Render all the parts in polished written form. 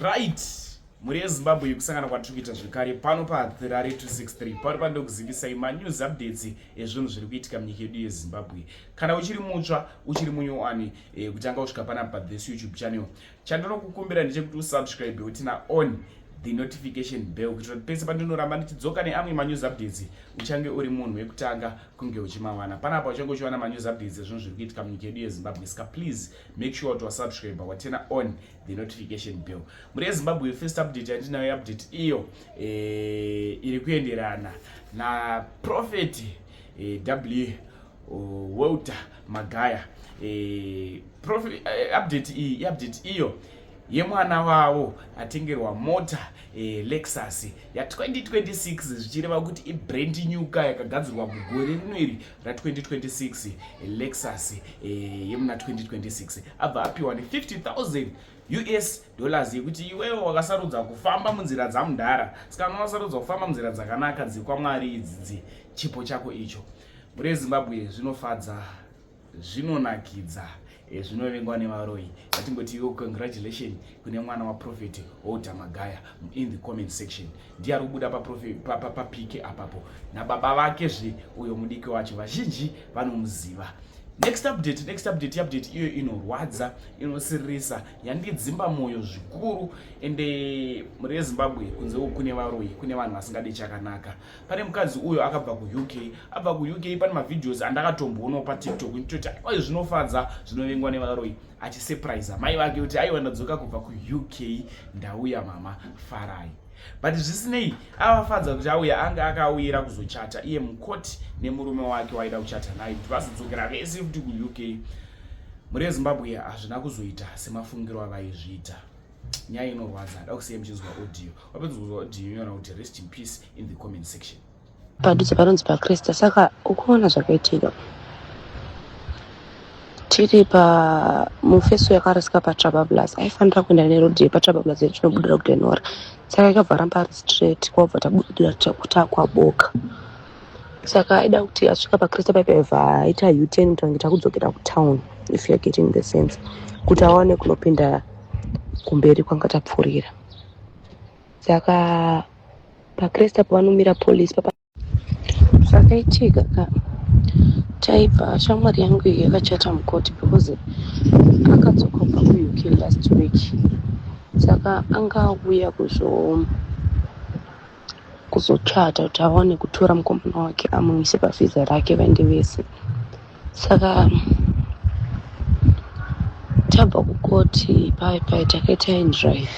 Right, mhuri yeZimbabwe, yekusangana kwatiri kuita zvekare pano paHarare 263, pano pandokuzivisai manews updates ezvinhu zviri kuitika munyika yedu yeZimbabwe. Kana uchiri mutsva, uchiri munyowani kutanga kusvika panapa this YouTube channel, chandinokukumbira ndechekuti usubscribe, uturn on the notification bell, kuitira kuti pese pandinoramba ndichidzoka neamwe manews updates, uchange uri munhu wekutanga kunge uchimawana panapa. Uchange uchiwana manews updates ezvinhu zviri kuitika munyika yedu yeZimbabwe. Saka please make sure kuti wasubscribe, waturn on the notification bell. Mhuri yeZimbabwe, first update yandinayo, update iyo iri kuenderana naProphet W Walter Magaya. Update iyi, update iyo yemwana wavo atengerwa mota, Lexus ya2026, zvichireva kuti ibrand new car yakagadzirwa mugore rino iri ra2026. Lexus yemuna 2026, abva apiwa ne50,000 US dollars, yekuti iwewe wakasarudza kufamba munzira dzamudhara. Saka kana wasarudza kufamba munzira dzakanaka dzekwaMwari idzidzi, chipo chako icho. Mhuri yeZimbabwe, zvinofadza, zvinonakidza, zvinovengwa nevaroyi. Ngatingoti iwo congratulation kune mwana waProphet Walter Magaya. In the comment section, ndiye ari kubuda papike apapo nababa vake zve, uyo mudiki wacho vazhinji vanomuziva. Next update, next update, update iyo inorwadza, inosiririsa, yandidzimba mwoyo zvikuru. Ende mhuri yeZimbabwe, kunze uku kune varoyi, kune vanhu vasingadi chakanaka. Pane mukadzi uyo akabva kuUK, abva kuUK, pane mavideos andakatomboonawo paTikTok, nditoti aiwa, zvinofadza, zvinovengwa nevaroyi, achisurprise mai vake kuti aiwa, ndadzoka kubva kuUK, ndauya mama, farai. But zvisinei, avafadza kuti auya, anga akauyira kuzochata iye mukoti nemurume wake waida kuchata naye, kuti vazodzokera vese futi kuUK. Mhuri yeZimbabwe, hazvina kuzoita semafungiro avaizviita. Nyaya inorwadza. Da kusiya muchinzwa audio. Wapedza kuzwa audio, yona kuti "Rest in peace" in the comment section. Padhuze panonzi paKrista. Saka ukuona zvakaitika, tiri pamufeso yakarasika paTrabablas, aifanira kuenda nerodhi yepaTrabablas yetinobudira kuGlen Norah. Saka ikabva ramba ari straight, kwabva tabudira takwaboka. Saka aida kuti asvika paKrista paipaibva aita U-turn kuti ange takudzokera kutown, if you are getting the sense, kuti awane kunopinda kumberi kwanga tapfuurira. Saka paKrista pavanomira polisi papa, zvakaitika ka, taibva, shamwari yangu iyi yakachata mukoti because akadzoka kubva kuUK last week. Saka anga auya kuzochata kuti awane kutora mukomana wake, amuise pavhiza rake, vaende vese. Saka tabva kukoti pai pai, takaita indrive,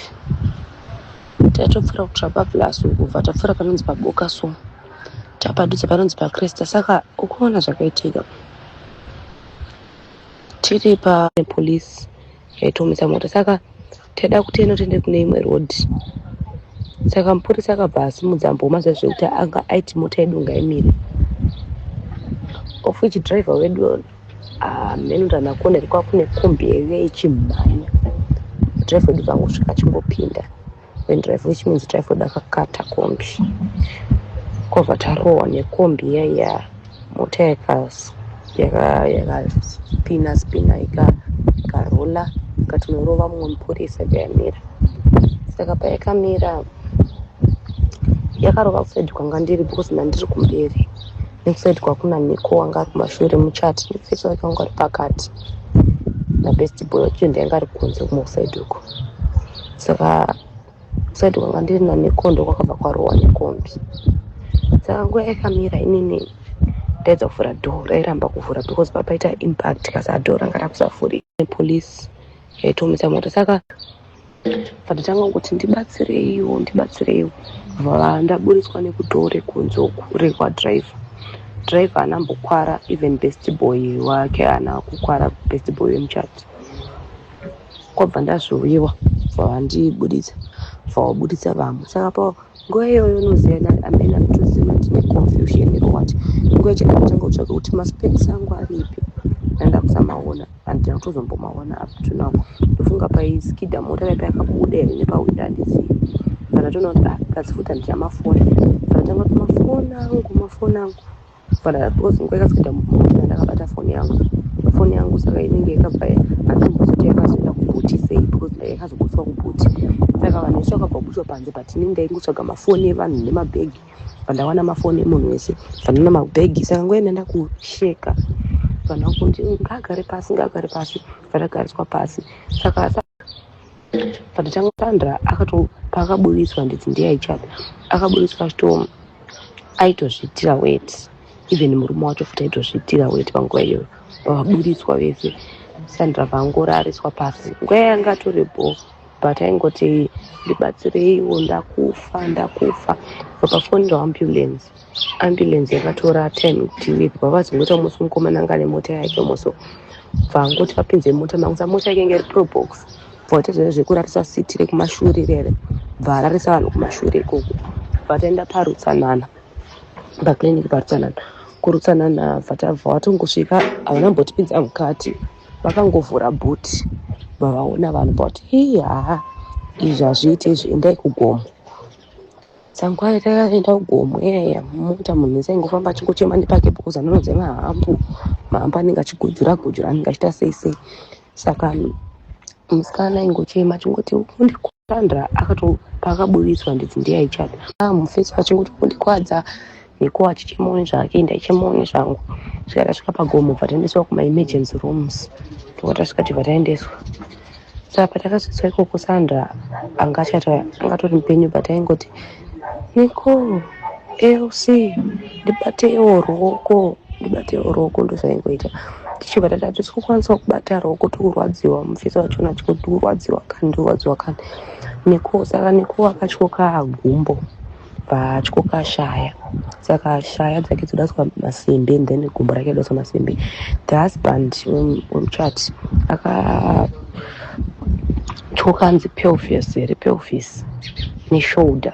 tatopfuura kuTrabablas kubva tapfuura panonzi paBoka, so tapadhuze panonzi paKrista. Saka ukuona zvakaitika, tiri papolisi yaitomisa mota. Saka taida kuti eno tiende kune imwe rodhi. Saka mupurisa akabva asimudza mboma zviya zvekuti anga aiti mota yedu ngaimire, of which driver wedu hameno kuti anakona here, kwakune kombi yaiuya ichimhanya. Driver wedu kangosvika achingopinda when driver, which means driver wedu akakata kombi, kwabva tarohwa nekombi iyaiya. Mota yakaspina spina, ikarola, ikatonorova mumwe mupurisa, ikayamira. Saka payakamira, yakarova kuside kwanga ndiri, because ndandiri kumberi, nekuside kwakuna Nico wanga ari kumashure muchati, nefeso wake wanga ari pakati, nabest boy wacho ndianga ari kunze kumwe kuside uko. Saka kuside kwanga ndiri naNico ndokwakabva kwarohwa nekombi. Saka nguva yakamira, inini ndaedza kuvhura door, rairamba kuvhura because papaita impact kasi door ranga rakusavhurika. Police yaitomisa mota. Saka pandatanga kuti "Ndibatsireiwo, ndibatsireiwo," bva ndaburitswa nekudoor rekunze uku rekwadriver. Driver haana mbokwara, even best boy wake haana kukwara, best boy wemuchati. Kwabva ndazvowiwa, bva vandibuditsa, bva wabuditsa vamwe. Saka pa nguva iyoyo, unoziva, amene anotoziva, ndine confusion or what. Nguva yacho ndakatanga kutsvaga kuti maspecs angu aripi, ndanda kusamaona, handina kutozombomaona up to now. Ndofunga paiskidha mota paipa yakabuda here nepawindo, handizivi. Pandatoona kuti ah, plus futi handina mafoni, pandatanga kuti mafoni angu, mafoni angu, because nguva yakaskidha mota ndakabata foni yangu, foni yangu. Saka inenge yakabva, handimbozoti yakazoenda kupi. mubhuti sei because ndayakazobutswa kubhuti saka vanhu vese vakabva kubutswa panze but ini ndaingotsvaga mafoni evanhu nemabhegi pandawana mafoni emunhu wese vanona mabhegi saka nguva inoenda kusheka vanhu vakunti ngaagare pasi ngaagare pasi vandagariswa pasi saka pandatanga Sandra akato paakaburitswa ndidzi ndiye aichata akaburitswa achito aitozviitira wet even murume wacho futi aitozviitira wet panguva iyoyo pavaburitswa vese Sandra vangorariswa pasi nguva yanga atori bho but aingoti ndibatsireiwo ndakufa ndakufa papafonirwa ambulance ambulance yakatora time kuti iuye pavazongoita musi mukomana anga ane mota yake muso bvangoti vapinze mota mangu sa mota yake inge iri probox bvaita zveve zvekurarisa siti rekumashure rere bva ararisa vanhu kumashure ikoko bva taenda parutsanana paclinic parutsanana kurutsanana bva tabva vatongosvika havana mbotipinza mukati vakangovhura bhuti vavaona vanhu but hii haa izvi hazviiti izvi endai kugomo Sangwai takaenda kugomo iyaya mota munhu wese aingofamba achingochema nepake because anonzi mahambu mahambu anenge achigujura gujura anenge achiita sei sei saka musikana aingochema achingoti undikandra akato paakaburitswa ndidzi ndiye aichata ah, mufesi achingoti undikwadza neko achichemawo nezvake ndaichemawo nezvangu svika tasvika pagomo bva taendeswa kumaemergency rooms tobva tasvika tibva taendeswa Saka patakasvitswa ikoko Sandra anga achata anga atori mupenyu but aingoti Nicole LC ndibatewo ruoko ndibatewo ruoko ndozvaingoita tichibva tati hatisi kukwanisa kubata ruoko tikurwadziwa mufesi wachona achingoti tikurwadziwa kani tikurwadziwa kani Nicole saka Nicole akatyoka gumbo vatyoka shaya saka shaya dzake dzodaiswa masimbi and then gumbo rake rodaiswa masimbi the husband wemuchat akatyoka anzi pelvis here pelvis neshoulder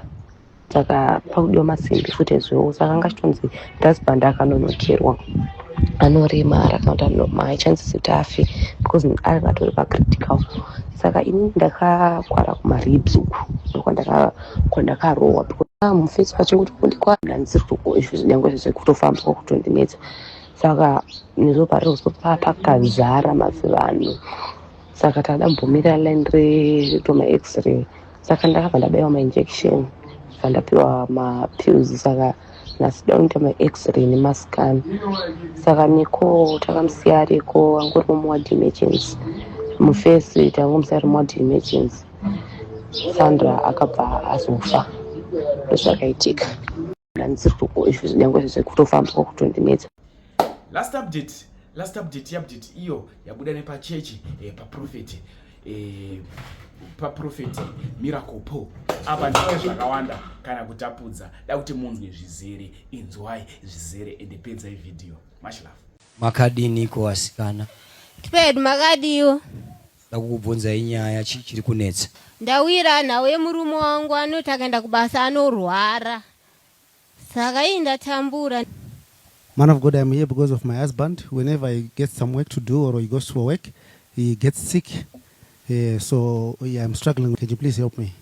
saka pakudiwa masimbi futi ezwewo saka anga achitonzi the husband akanonokerwa anoremara kana kuti my chances ekuti afe because anenge atori pacritical saka ini ndakakwara kumaribs uku ndokwandakarohwa ah, mufesi wacho kuti kundikwananzirikunyangwe zvekutofamba kwakutondinetsa saka nezoparirizopa pakazara mazivanhu saka tada mbomira line rekuitwa max-ray saka ndakabva ndabaiwa mainjection bva ndapiwa mapills saka nhasi da kunoita max-ray nemascan saka niko takamusiya ariko angorimo muward emergency mufesi tangomusiya ari muward emergency sandra akabva azofa ndozvakaitika nyange zvekutofamba kwakutondinetsa last update last update update iyo yabuda nepachechi eh, paprofeti eh, paprofeti miracle paul apa ndine zvakawanda kana kutapudza da kuti munzwe zvizere inzwai zvizere ende pedzai vhidhiyo much love makadiniko vasikana Tpedu makadiwo. Da kukubvunzai nyaya chii chiri kunetsa Ndawira nhau yemurume wangu anoti akaenda kubasa anorwara. Saka ii ndatambura. Man of God, I'm here because of my husband. Whenever he gets some work to do or he goes for work, he gets sick. So yeah, I'm struggling. Can you please help me?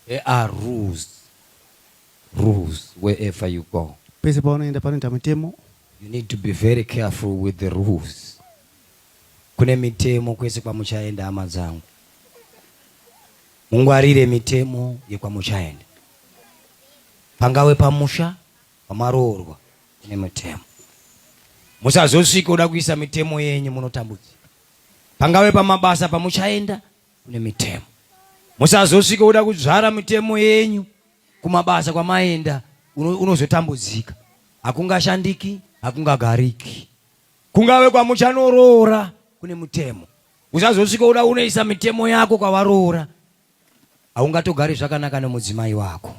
There are rules rules wherever you go. Pese paunoenda panoita mitemo. You need to be very careful with the rules. Kune mitemo kwese kwamuchaenda hama dzangu. Mungwarire mitemo yekwamuchaenda. Pangawe pamusha pamaroorwa kune mitemo. Musazosvika uda kuisa mitemo yenyu munotambudzika. Pangawe pamabasa pamuchaenda kune mitemo. Musazosvika uda kudzvara mitemo yenyu kumabasa kwamaenda unozotambudzika. Hakungashandiki, hakungagariki. Kungave kwamuchanoroora kune mutemo. Usazosvika uda unoisa mitemo yako kwawaroora. Haungatogari zvakanaka nemudzimai wako.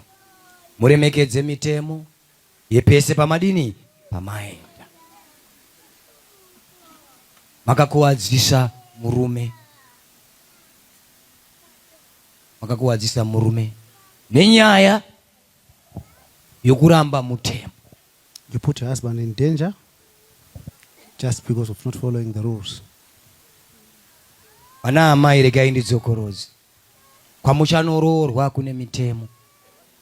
Muremekedze mitemo yepese pamadini pamaenda. Makakuwadzisa murume. Makakuwadzisa murume nenyaya yokuramba mutemo. You put your husband in danger just because of not following the rules. Vana amai regai ndidzokorodze. Kwamuchanoroorwa kune mitemo.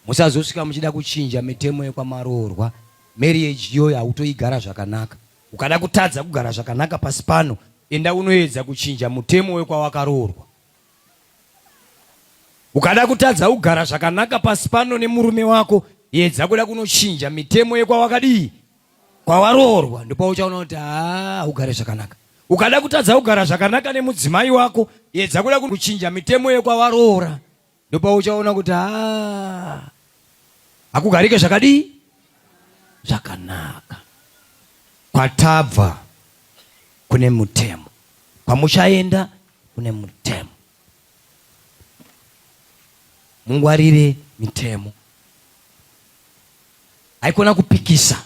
Musazosvika muchida kuchinja mitemo yekwamaroorwa. Marriage iyoyo hautoigara zvakanaka. Ukada kutadza kugara zvakanaka pasi pano, Enda unoedza kuchinja mutemo wekwawakaroorwa. Ukada kutadza kugara zvakanaka pasi pano nemurume wako, edza kuda kunochinja mitemo yekwawakadii kwawaroorwa, ndopauchaona kuti haa ugare zvakanaka. Ukada kutadza kugara zvakanaka nemudzimai wako, edza kuda kuchinja mitemo yekwawaroora, ndopauchaona kuti haa hakugarike zvakadii zvakanaka. Kwatabva kune mutemo, kwamuchaenda kune mutemo. Mungwarire mitemo, haikona kupikisa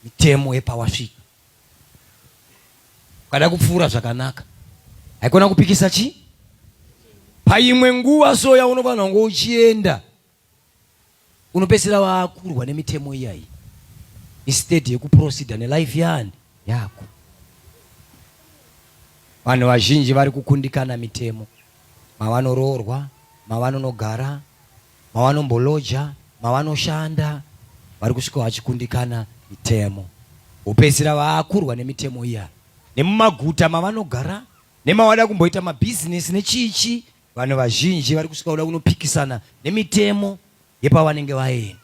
mitemo yepawasvika. Ukada kupfuura zvakanaka, haikona kupikisa chi paimwe nguva so yaunofanira kunge uchienda unopedzisira wakurwa nemitemo iyayi instead yekuprocida nelife yani yako. Vanhu vazhinji vari kukundikana mitemo mavanoroorwa, mavanonogara, mavanomboloja, mavanoshanda, vari kusvika vachikundikana mitemo, vopedzisira vakurwa nemitemo iya nemumaguta mavanogara nemavada kumboita mabhizinesi nechichi. Vanhu vazhinji vari kusvika kuda kunopikisana nemitemo yepavanenge vaenda.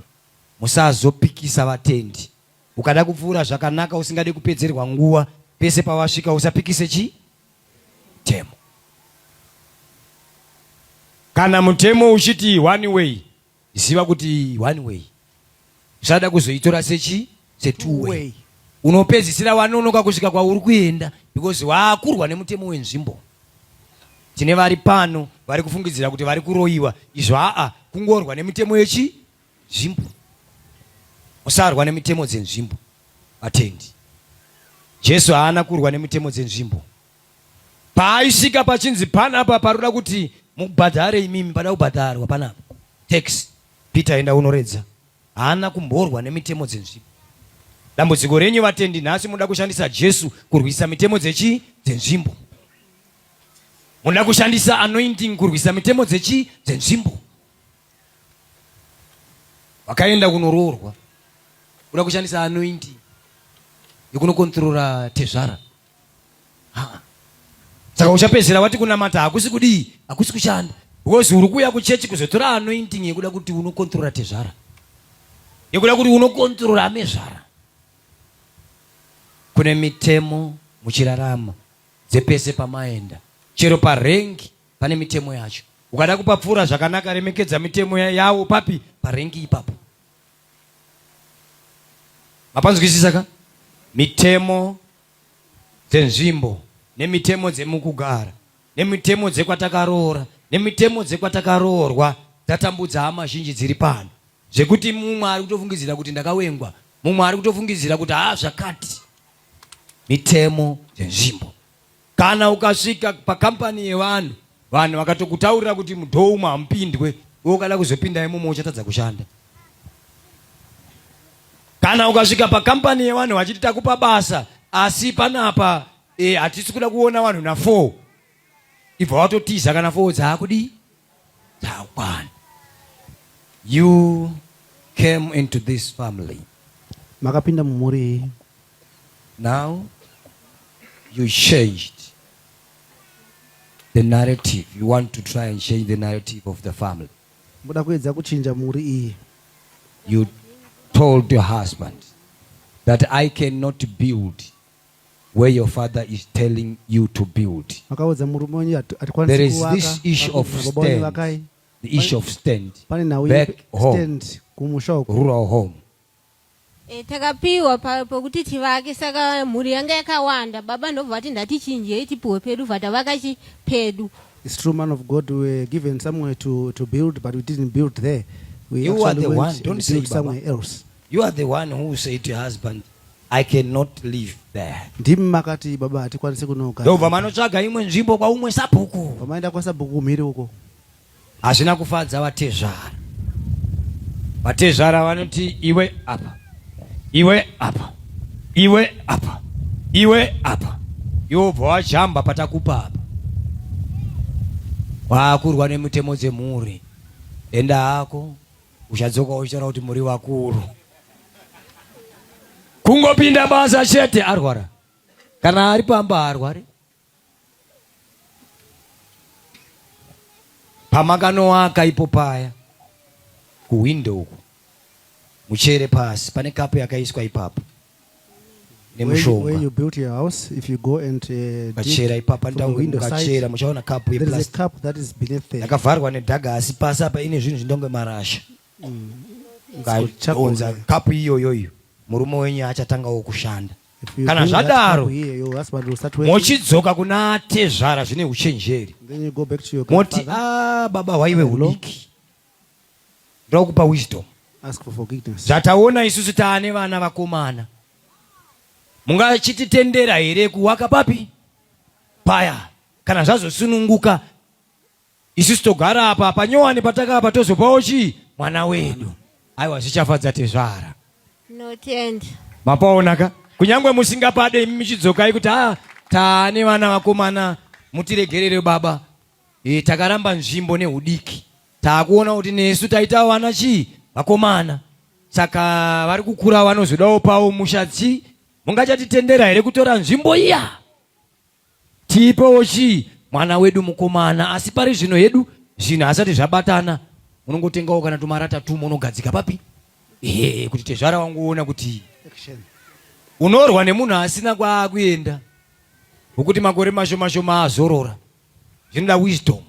Musazopikisa vatendi. Ukada kupfuura zvakanaka usingade kupedzerwa nguva pese pawasvika usapikise chi mutemo. Kana mutemo uchiti one way, ziva kuti one way. Usada kuzoitora sechi se two way. Unopedzisira wanonoka kusvika kwauri kuenda because wakurwa nemutemo wenzvimbo. Tine vari pano vari kufungidzira kuti vari kuroyiwa izvo aa kungorwa nemitemo yechi nzvimbo. Musarwa nemitemo dzenzvimbo vatendi. Jesu haana kurwa nemitemo dzenzvimbo. Paaisvika pachinzi panapa paroda kuti mubhadhare imimi, pada kubhadharwa panapa tax. Peter enda unoredza. Haana kumborwa nemitemo dzenzvimbo. Dambudziko renyu vatendi nhasi munoda kushandisa Jesu kurwisa mitemo dzechi dzenzvimbo. Munoda kushandisa anointing kurwisa mitemo dzechi dzenzvimbo. Vakaenda kunoroorwa kuda kushandisa anointing yekunokontrora tezvara. Saka uchapedzisira wati kunamata hakusi kudii, hakusi kushanda because uri kuuya kuchechi kuzotora anointing yekuda kuti unokontrora tezvara, yekuda kuti unokontrora amezvara. Kune mitemo muchirarama dzepese pamaenda, chero parengi pane mitemo yacho. Ukada kupapfuura zvakanaka remekedza mitemo yawo papi parengi ipapo. Mapanzwisisa ka? Mitemo dzenzvimbo nemitemo dzemukugara nemitemo dzekwatakaroora nemitemo dzekwatakaroorwa dzatambudza hama zhinji dziri pano zvekuti mumwe ari kutofungidzira kuti ndakawengwa, mumwe ari kutofungidzira kuti haa zvakati. Mitemo dzenzvimbo. Kana ukasvika pakampani yevanhu, vanhu vakatokutaurira kuti mudhoo umu hamupindwe, iwe ukada kuzopinda imomo uchatadza kushanda. Kana ukasvika pakampani yevanhu vachiti takupa basa asi panapa eh, hatisi kuda kuona vanhu na 4 ibva watotiza kana 4 dzaakudii dzaakwana. You came into this family. Makapinda mumhuri iyi. Now you changed the narrative. You want to try and change the narrative of the family. Muda kuedza kuchinja mhuri iyi. You told your husband that I cannot build where your father is telling you to build. Makaudza murume wenyu hatikwanisi There is kuvaka. this issue of Baba wenyu stand. vakai. The issue of stand. Pane nhau Back ye home. stand kumusha uko. Rural home. E, takapiwa pokuti tivake saka mhuri yanga yakawanda baba ndobva vati ndatichinjei tipiwe pedu bva tavaka chi pedu. It's true man of God we were given somewhere to, to build but we didn't build there. We You are actually the went one, and don't say built baba. somewhere else. You are the one who said to your husband, I cannot live there. Ndimi makati baba hatikwanisi kunogara. Ndobva manotsvaga imwe nzvimbo kwaumwe sabhuku. Pamaenda kwasabhuku kumhiri uko. Hazvina kufadza vatezvara. Vatezvara vanoti iwe apa, iwe apa, iwe apa, iwe apa, iwe wobva wajamba patakupa apa. Wakurwa nemitemo dzemhuri, enda hako, uchadzoka uchitaura kuti muri vakuru. Kungopinda basa chete arwara. Kana ari pamba haarwari. Pamakanoaka ipo paya kuhwindo uku muchere pasi pane kapu yakaiswa ipapo nemushonga. Where you built your house, if you go and Mukachera ipapo mukachera muchaona kapu yeplastic. Cup that is beneath there. Yakavharwa nedhaga asi pasi apa ine zvinhu zvinonge marasha. Ukadhonza kapu iyoyo iyo murume wenyu achatangawo kushanda. Kana zvadaro mochidzoka kuna tezvara zvine uchenjeri moti ah, baba hwaive hudiki ndoda kupa wisdom. Zvataona isusu taane vana vakomana mungachititendera here kuwaka papi paya kana zvazosununguka Isusu togara apa panyowani patakapa tozopawo chii mwana wedu. Aiwa zvichafadza tezvara. Tinotenda. Mapaona ka? Kunyangwe musingapade imi muchidzokai kuti ah taane vana vakomana mutiregerere baba. E, takaramba nzvimbo nehudiki. Taakuona kuti nesu taita vana chii vakomana. Saka vari kukura vanozodawo pawo musha chii? Mungachatitendera here kutora nzvimbo iya? Tipewo chii mwana wedu mukomana asi pari zvino hedu zvinhu hasati zvabatana unongotengawo kana tumarata tumo unogadzika papi ehe kuti tezvara wanguona kuti unorwa nemunhu asina kwaakuenda ukuti makore mashoma shoma azorora zvinoda wisdom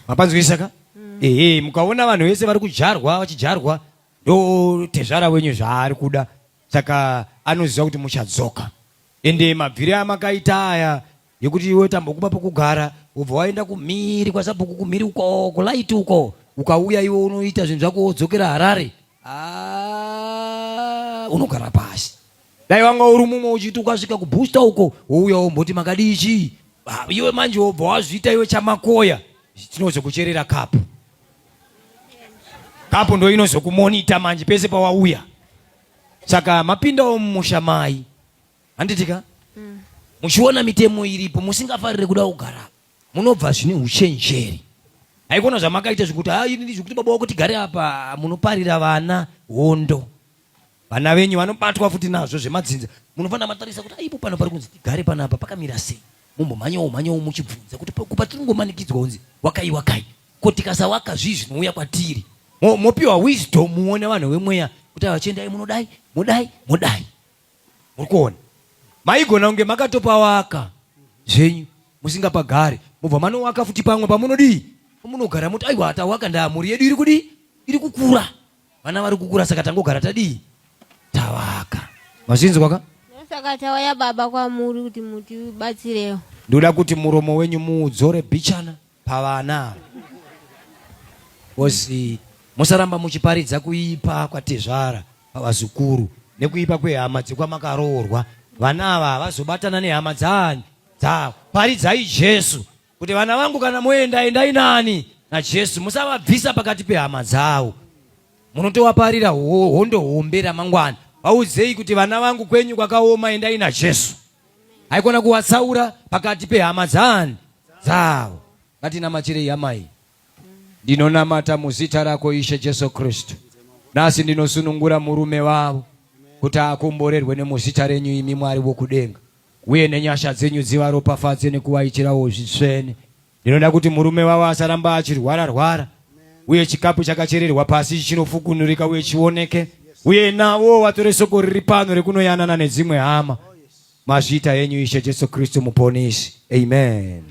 mapanzwisisa ka mm. ehe mukaona vanhu vese vari kudyarwa vachidyarwa ndo tezvara wenyu zvaari kuda saka anoziva kuti muchadzoka Ende mabvire amakaita aya yekuti iwe tambokupa pokugara wobva waenda kumhiri kwasabhuku kumhiri uko kulaiti uko ukauya iwe unoita zvinhu zvako wodzokera Harare ah, unogara pasi dai wanga uri mumwe uchiti ukasvika kubooster uko wouya womboti makadii chii ah, iwe manje wobva wazviita iwe chamakoya tinozokucherera kapu kapu ndo inozokumonita manje pese pawauya saka mapindawo mumusha mai handiti ka mm. muchiona mitemo iripo musingafarire kuda kugara munobva zvine uchenjeri haikona zvamakaita zvekuti ha ini zvekuti baba wako tigare apa munoparira vana hondo vana venyu vanobatwa futi nazvo zvemadzinza munofanira matarisa kuti aipo pano pari kunzi tigare panapa pakamira sei mumbomhanyawo mhanyawo muchibvunza kuti patinongomanikidzwa kunzi wakai wakai ko tikasawaka zvii zvinouya kwatiri mopiwa wisdom muone vanhu vemweya kuti avachiendai munodai modai modai muri kuona maigona kunge makatopawaka zvenyu musingapagari mobva manowaka futi pamwe pamunodii pamunogara moti aiwa tawaka ndaa mhuri yedu iri kudii iri kukura vana vari kukura saka tangogara tadii tawaka mazvinzwa ka saka tauya baba kwamuri kuti mutibatsirewo ndoda kuti muromo wenyu muudzore bichana pavana ava bcause musaramba muchiparidza kuipa kwatezvara pavazukuru nekuipa kwehama dzekwamakaroorwa vana ava havazobatana nehama dzaani dzavo paridzai jesu kuti vana vangu kana moenda endai nani najesu musavabvisa pakati pehama dzavo munotovaparira hondo hombe ramangwana vaudzei kuti vana vangu kwenyu kwakaoma endai najesu haikona kuvatsaura pakati pehama dzaani dzavo ngatinamatirei amai ndinonamata muzita rako ishe jesu kristu nhasi ndinosunungura murume wavo kuti akomborerwe nemuzita renyu imi mwari vokudenga uye nenyasha dzenyu dzivaropafadze nekuvaitirawo zvitsvene ndinoda kuti murume wavo asaramba achirwara rwara uye chikapu chakachererwa pasi chinofukunurika uye chioneke uye navo vatore soko riri pano rekunoyanana nedzimwe hama mazviita henyu ishe jesu kristu muponisi amen.